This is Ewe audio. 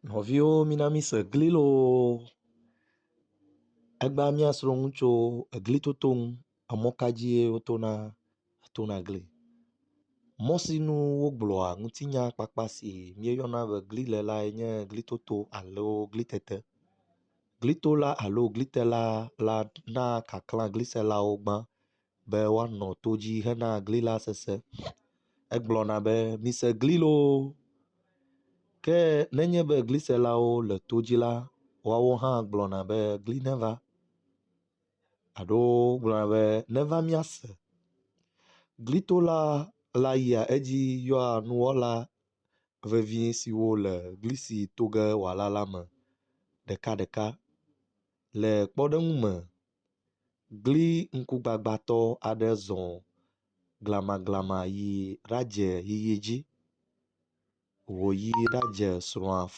Nɔviwo mina mise gli loo. Egbea míasrɔ̃ nu tso eglitoto ŋu. Emɔ ka dzie wotona tona gli? Mɔ si nu wogblɔa ŋutinya kpakpa si míeyɔna be gli le lae nye glitoto alo glitete. Glitola alo glitela la naa kaklã gliselawo gbã be woanɔ to dzi hena gli la sese. Egblɔna be mise gli loo. Ke nenye be gliselawo le to dzi la, woawo hã gblɔna be gli neva alo wogblɔna be neva míase. Glitola la yia edzi yɔa nuwɔla vevie siwo le gli si to ge wòala la me ɖekaɖeka. Le kpɔɖeŋu me, gli ŋkugbagbatɔ aɖe zɔ glamaglama yi ɖadze yiyi dzi wòyi ɖadze srɔ̃a.